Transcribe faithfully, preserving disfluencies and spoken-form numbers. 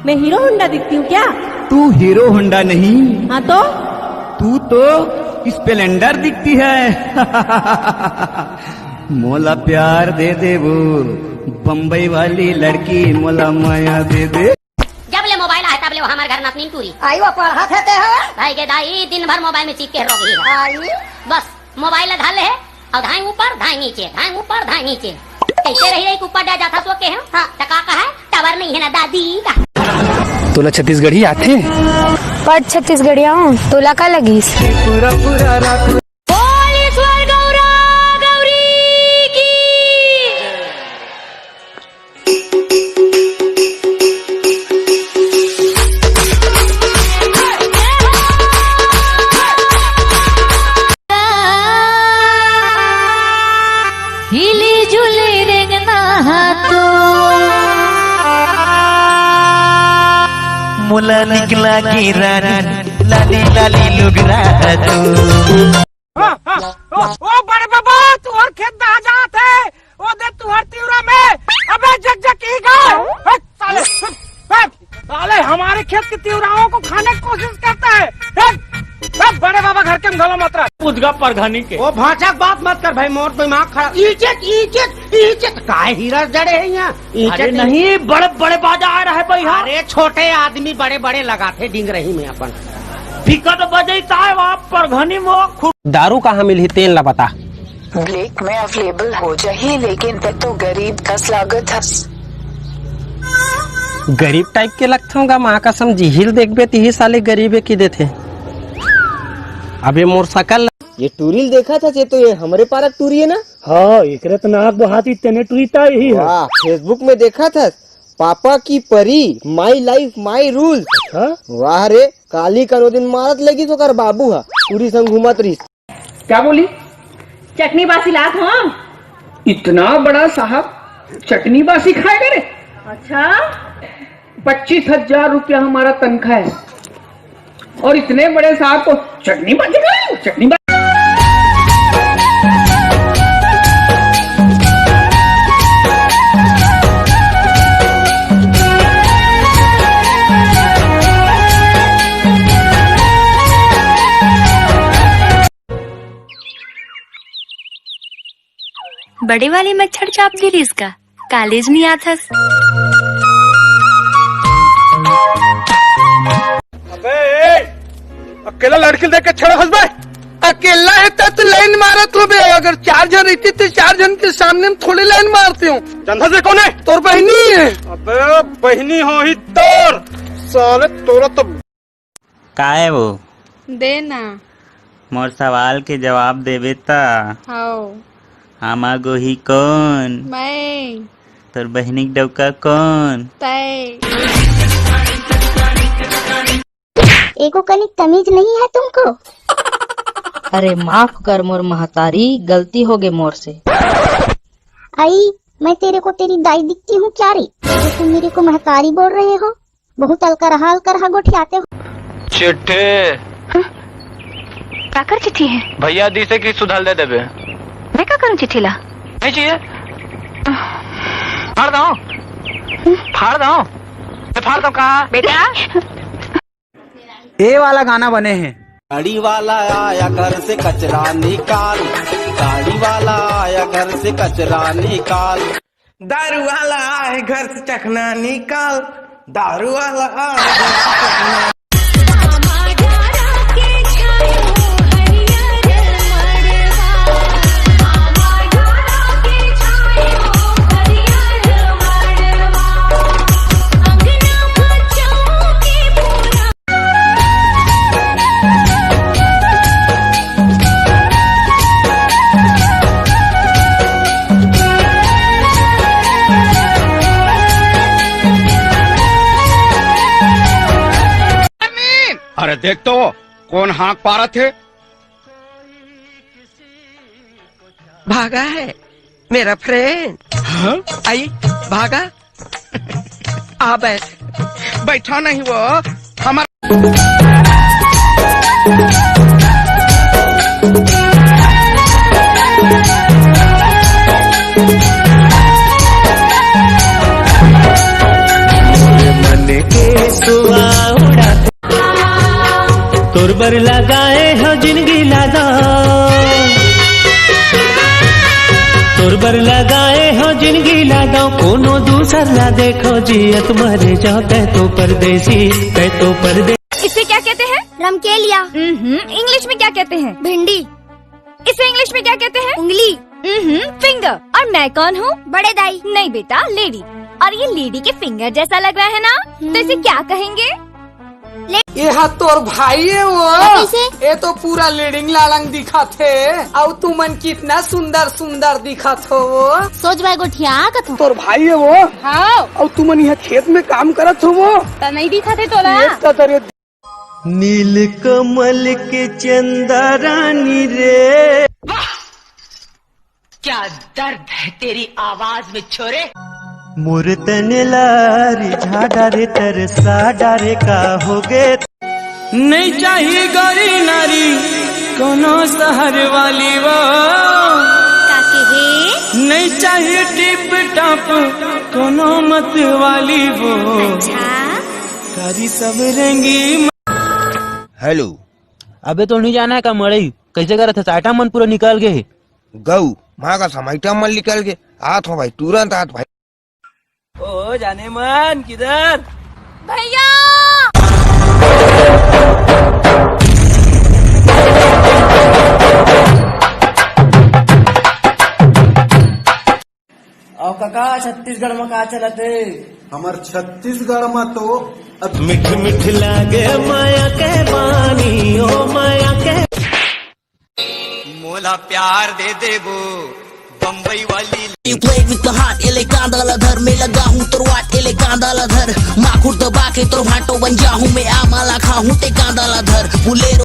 मैं hero Honda दिखती हूँ क्या? तू हीरो होंडा नहीं। हाँ तो? तू तो स्प्लेंडर दिखती है। मोला प्यार दे दे वो बम्बई वाली लड़की, मोला माया दे दे। जब ले मोबाइल आए तब ले वो हमर घर नसनीन टूरी। आई वो पढ़त हे ते हा? भाई के दाई दिन भर मोबाइल में चिपके रोग ही है। आई। बस मोबाइल ला धर ले हे और धाई ऊपर धाई नीचे, धाई ऊपर धाई नीचे। कैसे रही रही ऊपर जा जाथा सो के हम? हाँ। त का कहा है? टावर नहीं है ना दादी का। तोला छत्तीसगढ़ी आथे? पढ़ छत्तीसगढ़िया हूँ, तोला का लगिस? पूरा पूरा रात। बोल ईश्वर गौरा गौरी की। हिली जुली रेंगना हा तू। मोला निकला के रानी, लाली लाली लुगरा हा तू। ओ, ओ, ओ, ओ, बड़े बाबा, तुहर खेत दहा जात हे। ओ दे तुहर तिवरा में। अबे जक जक ई गाय। हट, साले, हट, साले हमारे खेत के तिवराओं को खाने की कोशिश करता है। हट, हट, बड़े बाबा घर के में घलो मत रह। उजगा परघनी के। ओ भांचा के बात मत कर भाई, मोर दिमाग खराब। इज्जत, इज्जत, इज्जत। काय हीरा जड़े है यहाँ? इज्जत अरे नहीं। नहीं, बड़े, बड़े बाजा आ रहा है भाई, हाँ। अरे छोटे आदमी बड़े, बड़े लगाथे डिंग रही में अपन। दिक्कत बजई ताय वा परघनी में वो दारू कहाँ मिलही तेन ला बता। ब्लैक में अवेलेबल हो जाही, लेकिन ते तो गरीब कस लागत हस। गरीब टाइप के लगथों गा, माँ कसम जिहिल देखबे तिही साले गरीबे की देथे। अबे मोर सकल। ये टूरी ल देखा था, ये तो ये हमरे पारक टूरी है ना? हाँ, एकरे तो नाक बहाती तेने टूरी ता यही है। वाह, Facebook में देखा था, पापा की परी, my life my rules। हाँ? वाह रे, काली कनो दिन मारत लगिस ओकर बाबू हा, टूरी संग घूमत रहिस। क्या बोली? चटनी बासी लात हूँ। इतना बड़ा साहब चटनी बासी खाएगा रे? अच्छा। पच्चीस हजार रुपया हमारा तनख्वाह है और इतने बड़े साहब को चटनी बासी खाएगा? चटनी बासी। बड़े वाले मच्छर चाप दे रही इसका, कॉलेज नहीं आथस। अबे ए, अकेला लड़की देख के छेड़ा हंस बे। अकेला है तो तू लाइन मारत हो बे, अगर चार जन रहती तो चार जन के सामने में थोड़ी लाइन मारती हूँ। चंदा से कौन है? तोर बहनी है। अबे बहनी हो ही तोर, साले तोरा तो। काय वो? दे ना। मोर सवाल के जवाब देबे त। हव। आमा गोही कौन? मैं। तोर बहिनी के डौका कौन? तै। एको कनिक तमीज नहीं है तुमको? अरे माफ कर मोर महतारी, गलती हो गए मोर से। आई, मैं तेरे को तेरी दाई दिखती हूँ क्या रे, जो तुम मेरे को महतारी बोल रहे हो? बहुत अलकरहा अलकरहा गोठियाते हो। चिट्ठी। काकर चिट्ठी है? भैया दी से कि सुधाल दे देबे। मैं का करूं चिट्ठी ला? नहीं चाहिए। फाड़ दो। फाड़ दो। मैं फाड़ दो कहा? बेटा। ये वाला गाना बने हैं। गाड़ी वाला आया घर से कचरा निकाल, गाड़ी वाला आया घर से कचरा निकाल। दारू वाला आए घर से चखना निकाल, दारू वाला आए घर से चखना। अरे देख तो, कौन हाँक पारत हे? भागा है मेरा फ्रेंड। हाँ? आई, भागा। आ बैठ। बैठा नहीं वो, हमारा मन के तोर बर लगाए हो जिंदगी ला दो, तोर बर लगाए हो जिंदगी ला दो, कोनो दूसर ला देखो जियत मरे जाओ, तै तो परदेसी, तै तो परदेसी। इसे क्या कहते हैं? रमकेलिया। इंग्लिश में क्या कहते हैं? भिंडी। इसे इंग्लिश में क्या कहते हैं? उंगली। फिंगर। और मैं कौन हूँ? बड़े दाई। नहीं बेटा, लेडी। और ये लेडी के फिंगर जैसा लग रहा है ना, तो इसे क्या कहेंगे? ये हा तोर भाई है वो। कैसे? ये तो पूरा लेडिंग लालंग दिखत हे। अउ तुमन कितना सुंदर सुंदर दिखत हो वो। सोच भाई गोठिया कथो। तोर भाई है वो। हाँ। अउ तुमन यहाँ खेत में काम करत हो वो। त नहीं दिखत हे तोला। ये तो तेरे नील कमल के चंदा रानी रे। क्या दर्द है तेरी आवाज में छोरे। मोर तने लारी झाडा रे तरसा डारे का हो गे। नहीं चाहिए गौरी नारी कोनो शहर वाली वो। काके हे? नहीं चाहिए टिप टॉप कोनो मत वाली वो। अच्छा। सारी सब रंगी। हेलो। अबे तो नहीं जाना है का मड़ई? कैसे करत है? आइटम मन पूरा निकल गए। गऊ, माँ का समाइटा मन निकल गए। आत हो भाई, तुरंत आत भाई। ओ जाने मन किधर? भैया। अउ कका, छत्तीसगढ़ म का चलत हे? हमर छत्तीसगढ़ म तो अब मिठ मिठ लागे माया के पानी, ओ माया के। मोला प्यार दे देबो बम्बई वाली। You play with the heart, एले कांदा ला धर, मैं लगा हूँ तोर वाट, एले कांदा ला धर, माखुर दबा के तोर भाटो बन जा हूँ, मैं आमा ला खा हूँ, ते कांदा ला धर, बुलेरो